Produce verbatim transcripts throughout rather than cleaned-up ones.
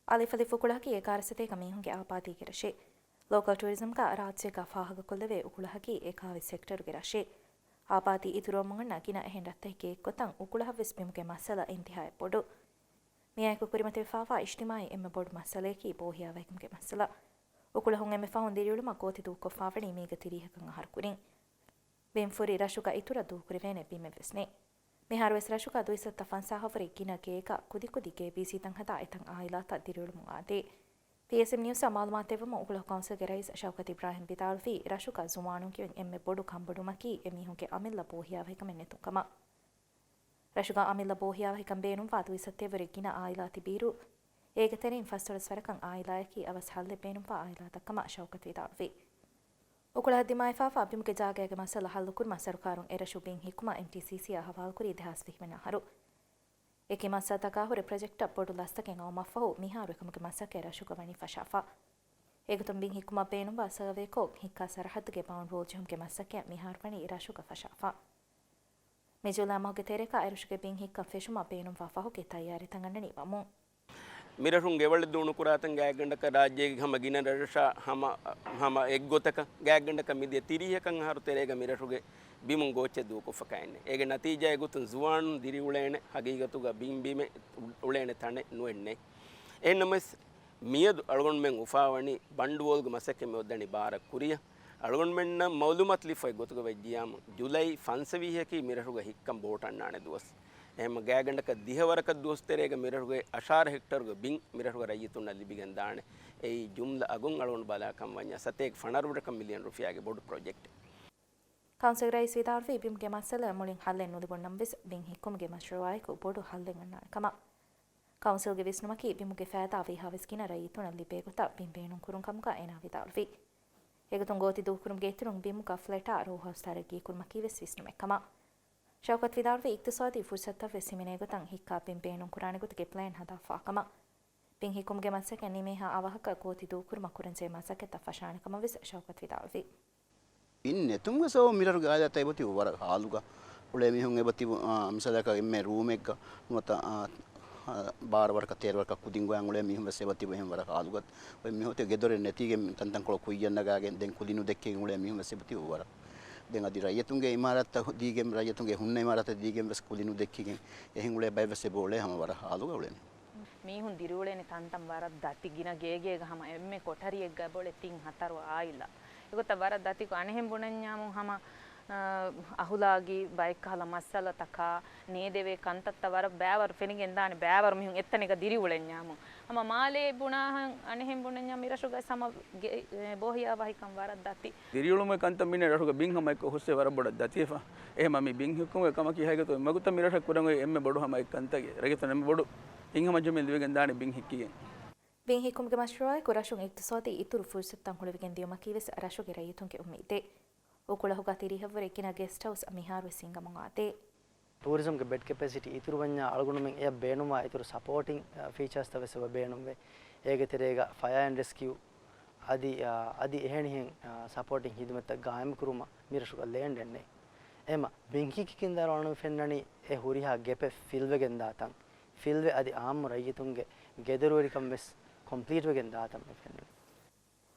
އަލިފް އަލިފް އުކުޅަކީ އެކާ ރަސްތޭކަ މީހުންގެ އާބާދީގެ ރަށެއް. ލޯކަލް ޓޫރިޒަމްގަ ރާއްޖޭގަ ފާހަގަކޮށްލެވޭ އުކުޅަކީ އެކާވީސް ހެކްޓަރުގެ ރަށެއް. އާބާދީ އިތުރުވަމުން އަންނަ ގިނަ އެހެން ރަށްތަކެއްގެ އެއްގޮތަށް އުކުޅަށްވެސް ބިމުގެ މައްސަލަ އިންތިހާއަށް ބޮޑު. މިއާއެކު ކުރިމަތިވެފާވާ އިޖްތިމާޢީ އެންމެ ބޮޑު މައްސަލަޔަކީ ބޯހިޔާވަހިކަމުގެ މައްސަލަ. އުކުޅަހުން އެންމެ ފަހުން ދިރިއުޅުމަށް ގޯތި ދޫކޮށްފާވަނީ މީގެ ތިރީހަކަށް އަހަރު ކުރިން. ބިން ފުރި ރަށުގަ އިތުރަށް ދޫކުރެވޭނެ ބިމެއްވެސް ނެތް. މިހާރުވެސް ރަށުގަ ދުއިސައްތަ ފަންސާހަށްވުރެ ގިނަ ގޭގަ ކުދިކުދި ގޭބީސީތައް ހަދާ އެތައް އާއިލާތައް ދިރިއުޅުމުން އާދޭ. ޕީއެސްއެމް ނިއުސްއަށް މަޢުލޫމާތު ދެއްވުމަށް އުކުޅަ ކައުންސިލްގެ ރައީސް ޝައުކަތް އިބްރާހިމް ވިދާޅުވީ، ރަށުގަ ޒުވާނުން ކިޔުން އެންމެ ބޮޑު ކަންބޮޑުވުމަކީ އެމީހުންގެ އަމިއްލަ ބޯހިޔާވަހިކަމެއް ނެތުން ކަމަށް. ރަށުގަ އަމިއްލަ ބޯހިޔާވަހިކަން ބޭނުންވާ ދުއިސައްތައެއްވުރެ ގިނަ އާއިލާ ތިބިއިރު، އޭގެ ތެރެއިން ފަސްދޮޅަސް ވަރަކަށް އާއިލާއަކީ އަވަސް ހައްލެއް ބޭނުންވާ އާއިލާތައް ކަމަށް ޝައުކަތް ވިދާޅުވި. އުކުޅަށް ދިމާވެފާވާ ބިމުގެ ޖާގައިގެ މައްސަލަ ހައްލުކުރުމަށް ސަރުކާރުން އެރަށު ބިން ހިއްކުމަށް އެމްޓީސީސީއާ ހަވާލުކުރީ ދެހާސް ވިހި ވަނަ އަހަރު. އެކި މައްސަލަތަކާ ހުރެ ޕްރޮޖެކްޓަށް ބޮޑު ލަސްތަކެއް އައުމަށްފަހު، މިހާރު އެކަމުގެ މަސައްކަތް ރަށުގަ ވަނީ ފަށާފަ. އެގޮތުން ބިން ހިއްކުމަށް ބޭނުންވާ ސަރވޭކޮށް، ހިއްކާ ސަރަހައްދުގެ ބައުންޑް ވޯލް ޖެހުމުގެ މަސައްކަތް މިހާރު ވަނީ ރަށުގަ ފަށާފަ. މި ޖުލައި މަހުގެ ތެރޭގަ އެރަށުގެ ބިން ހިއްކަން ފެށުމަށް ބޭނުންވާ ފަހުގެ ތައްޔާރީތައް އަންނަނީ ވަމުން. މިރަށުން ގެވަޅެއް ދޫނުކުރާތަން ގާތްގަނޑަކަށް ރާއްޖޭގެ ހަމަ ގިނަ ރަށަށް ހަމަ، ހަމަ އެއްގޮތަކަށް ގާތްގަނޑަކަށް މިދިޔަ ތިރީހަކަށް އަހަރު ތެރޭގަ މިރަށުގެ ބިމުން ގޯއްޗެއް ދޫކޮށްފަ ކައެއް ނެތް. އޭގެ ނަތީޖާއެއް ގޮތުން ޒުވާނުން ދިރިއުޅޭނެ ހަގީގަތުގަ ބިން ބިމެއް އުޅޭނެ ތަނެއް ނުވެންނެ. އެހެންނަމަވެސް، މިއަދު އަޅުގަނޑުމެން އުފާވަނީ ބަންޑުވޯލްގެ މަސައްކަތް މި އޮއްދަނީ ބާރަށް ކުރިއަށް. އަޅުގަނޑުމެންނަށް މައުލޫމާތު ލިބިފައި ގޮތުގަ ވެއްޖިޔާމު، ޖުލައި ފަންސަވީހަކީ މިރަށުގަ ހިއްކަން ބޯޓް އަންނާނެ ދުވަސް. އެހެން ގާތްގަނޑަކަށް ދިހަ ވަރަކަށް ދުވަސް ތެރޭގަ މިރަށުގެ އަށާރަ ހެކްޓަރުގެ ބިން މިރަށުގެ ރައްޔިތުންނަށް ލިބިގެން ދާނެ. އެއީ ޖުމްލަ އަގުން އަޅުގަނޑު ބަލާކަން ވަންޏާ ސަތޭކަ ފަނަރަ ވަރަކަށް މިލިއަން ރުފިޔާގެ ބޮޑު ޕްރޮޖެކްޓެއް. ކައުންސިލް ރައީސް ވިދާޅުވީ، ބިމުގެ މައްސަލައަށް މުޅިން ހައްލެއް ނުލިބުން ނަމަވެސް، ބިން ހިއްކުމުގެ މަޝްރޫއާއެކު ބޮޑު ހައްލެއް އަންނާނެ ކަމަށް. ކައުންސިލްގެ ވިސްނުމަކީ، ބިމުގެ ފައިދާ ވީހާވެސް ގިނަ ރައްޔިތުންނަށް ލިބޭ ގޮތަށް ބިން ބޭނުން ކުރުން ކަމުގަ އޭނާ ވިދާޅުވި. އެގޮތުން ގޯތި ދޫކުރުމުގެ އިތުރުން ބިމުގަ ފްލެޓާ ރޯހައުސްތައް ރައްގީކުރުމަކީ ވެސް ވިސްނުމެއް ކަމަށް. ޝައުކަތް ވިދާޅުވީ، އިޤްތިޞާދީ ފުރުޞަތުތައް ވެސް ހިމެނޭ ގޮތަށް ހިއްކާ ބިން ބޭނުން ކުރާނެ ގޮތުގެ ޕްލޭން ހަދާފާ ކަމަށް. ބިން ހިއްކުމުގެ މަސައްކަތް ނިމޭހާ އަވަހަކަށް ގޯތި ދޫކުރުމަށް ކުރަންޖެހޭ މަސައްކަތްތައް ފަށާނެ ކަމަށް ވެސް ޝައުކަތް ވިދާޅުވި. ބިން ނެތުމުގެ ސަބަބުން މިރަށުގެ އާއިލާތައް އެބަތިބު ވަރަށް ހާލުގަ އުޅޭ މީހުން އެބަތިބު، އާ، މިސާލަކަށް އެންމެ ރޫމެއްގަ ނުވަތަ، އާ، އާ، ބާރަ ވަރަކަށް ތޭރަ ވަރަކަށް ކުދިން ގޮވާ އުޅޭ މީހުން ވެސް އެބަތިބު އެހެން ވަރަށް ހާލުގަ. އޮތް މިހޮތެ ގެދޮރެއް ނެތީގެން ތަންތަންކޮޅު ކުއްޔަށް ނަގާގެން ދެން ކުލި ނުދެއްކިގެން އުޅޭ މީހުން ވެސް އެބަތިބު ވަރަށް. ދެން އަދި ރައްޔިތުންގެ އިމާރާތްތައް ދީގެން، ރައްޔިތުންގެ ހުންނަ އިމާރާތްތައް ދީގެން ވެސް ކުލި ނުދެއްކިގެން އެހެން އުޅޭ ބައެއް ވެސް އެބަ އުޅޭ ހަމަ ވަރަށް ހާލުގަ އުޅޭ މީހުން. މީހުން ދިރިއުޅޭނެ ތަންތަން ވަރަށް ދަތި. ގިނަ ގޭގޭގަ ހަމަ އެންމެ ކޮޓަރިއެއްގަ އެބައުޅޭ ތިން ހަތަރު އާއިލާ. އެގޮތަށް ވަރަށް ދަތިކޮށް އަނެއްހެން ބުނަންޏާމު ހަމަ، އަ، އަހުލާގީ ބައެއްކަހަލަ މައްސަލަތަކާ ނޭދެވޭ ކަންތައްތައް ވަރަށް ބައިވަރު ފެނިގެން ދާނެ ބައިވަރު މީހުން އެއްތަނެއްގަ ދިރިއުޅެންޏާމު. ހަމަ މާލޭ ބުނާހަން އަނެއްހެން ބުނަންޏާ މިރަށުގައި ހަމަ ގެ-، އެ، ބޯހިޔާވަހިކަން ވަރަށް ދަތި. ދިރިއުޅުމުގެ ކަންތައް މިނެ ރަށުގަ ބިން ހަމަ އެއްކޮށް ހުސްވެ ވަރަށް ބޮޑަށް ދަތިވެފަ. އެހެމަ މި ބިން ހިއްކުމުގެ ކަމަކީ ހަގީގަތުގައި މަގުތައް މިރަށަށް ކުރަން އޮތް އެންމެ ބޮޑު ހަމަ އެއްކަންތަކެއް. ރައްޔިތުން އެންމެ ބޮޑު ތިން ހަމަޖެހުމެއް ލިބިގެން ދާނެ ބިން ހިއްކިގެން. ބިން ހިއްކުމުގެ މަޝްރޫއާއެކު ރަށުން އިޤްތިޞާދީ އިތުރު ފުރުޞަތުތައް ހުޅުވިގެން ދިޔުމަކީ ވެސް ރަށުގެ ރައްޔިތުންގެ އުއްމީދެއް. އުކުޅަހުގަ ތިރީހަށްވުރެ ގިނަ ގެސްޓް ހައުސް މިހާރުވެސް ހިންގަމުން އާދޭ. ޓޫރިޒަމްގެ ބެޑް ކެޕޭސިޓީ އިތުރުވަންޏާ އަޅުގަނޑުމެން އެއަށް ބޭނުންވާ އިތުރު ސަޕޯޓިން، އަ، ފީޗާސްތައް ވެސް އެބަ ބޭނުންވޭ. އޭގެ ތެރޭގަ ފަޔާ އެންޑް ރެސްކިއު އަދި، އަ، އަދި އެހެނިހެން، އަ، ސަޕޯޓިން ހިދުމަތްތައް ގާއިމްކުރުމަށް މިރަށުގަ ލޭންޑެއް ނެތް. އެމަ ބިން ހިއްކި ކިންދާރު އަޅުގަނޑު ފެންނަނީ އެ ހުރިހާ ގެޕެއް ފިލްވެގެން ދާތަން. ފިލްވެ އަދި އާއްމު ރައްޔިތުންގެ ގެދޮރުވެރިކަން ވެސް ކޮމްޕްލީޓްވެގެން ދާތަން މި ފެންނަނީ.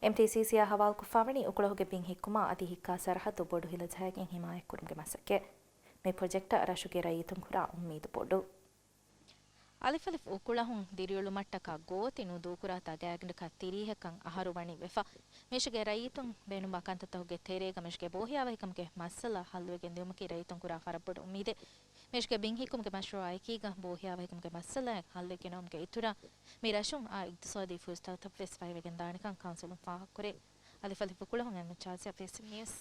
އެމްޓީސީސީއާ ހަވާލުކޮށްފާވަނީ އުކުޅަހުގެ ބިން ހިއްކުމާ އަދި ހިއްކާ ސަރަހައްދު ބޮޑު ހިލަ ޖަހައިގެން ހިމާޔަތްކުރުމުގެ މަސައްކަތް. މި ޕްރޮޖެކްޓަށް ރަށުގެ ރައްޔިތުން ކުރާ އުއްމީދު ބޮޑު. އަލިފް އަލިފް އުކުޅަހުން ދިރިއުޅުމަށްޓަކާ ގޯތި ނުދޫކުރާތާ ގާތްގަނޑަކަށް ތިރީހަކަށް އަހަރު ވަނީ ވެފަ. މިރަށުގެ ރައްޔިތުން ބޭނުންވާ ކަންތައްތަކުގެ ތެރޭގަ މިރަށުގެ ބޯހިޔާވަހިކަމުގެ މައްސަލަ ހައްލުވެގެން ދިއުމަކީ ރައްޔިތުން ކުރާ ވަރަށް ބޮޑު އުއްމީދެއް. މިރަށުގެ ބިން ހިއްކުމުގެ މަޝްރޫއާއެކީގަ ބޯހިޔާވަހިކަމުގެ މައްސަލައެއް ހައްލެއް ގެނައުމުގެ އިތުރަށް މި ރަށުން އާ އިޤްތިޞާދީ ފުރުޞަތުތައްވެސް ފައިވެގެން ދާނެކަން ކައުންސިލުން ފާހަގަކުރޭ. އަލިފް އަލިފް އުކުޅަހުން އެމްއެޗް އާސިޔާ، ޕީއެސްއެމް ނިއުސް.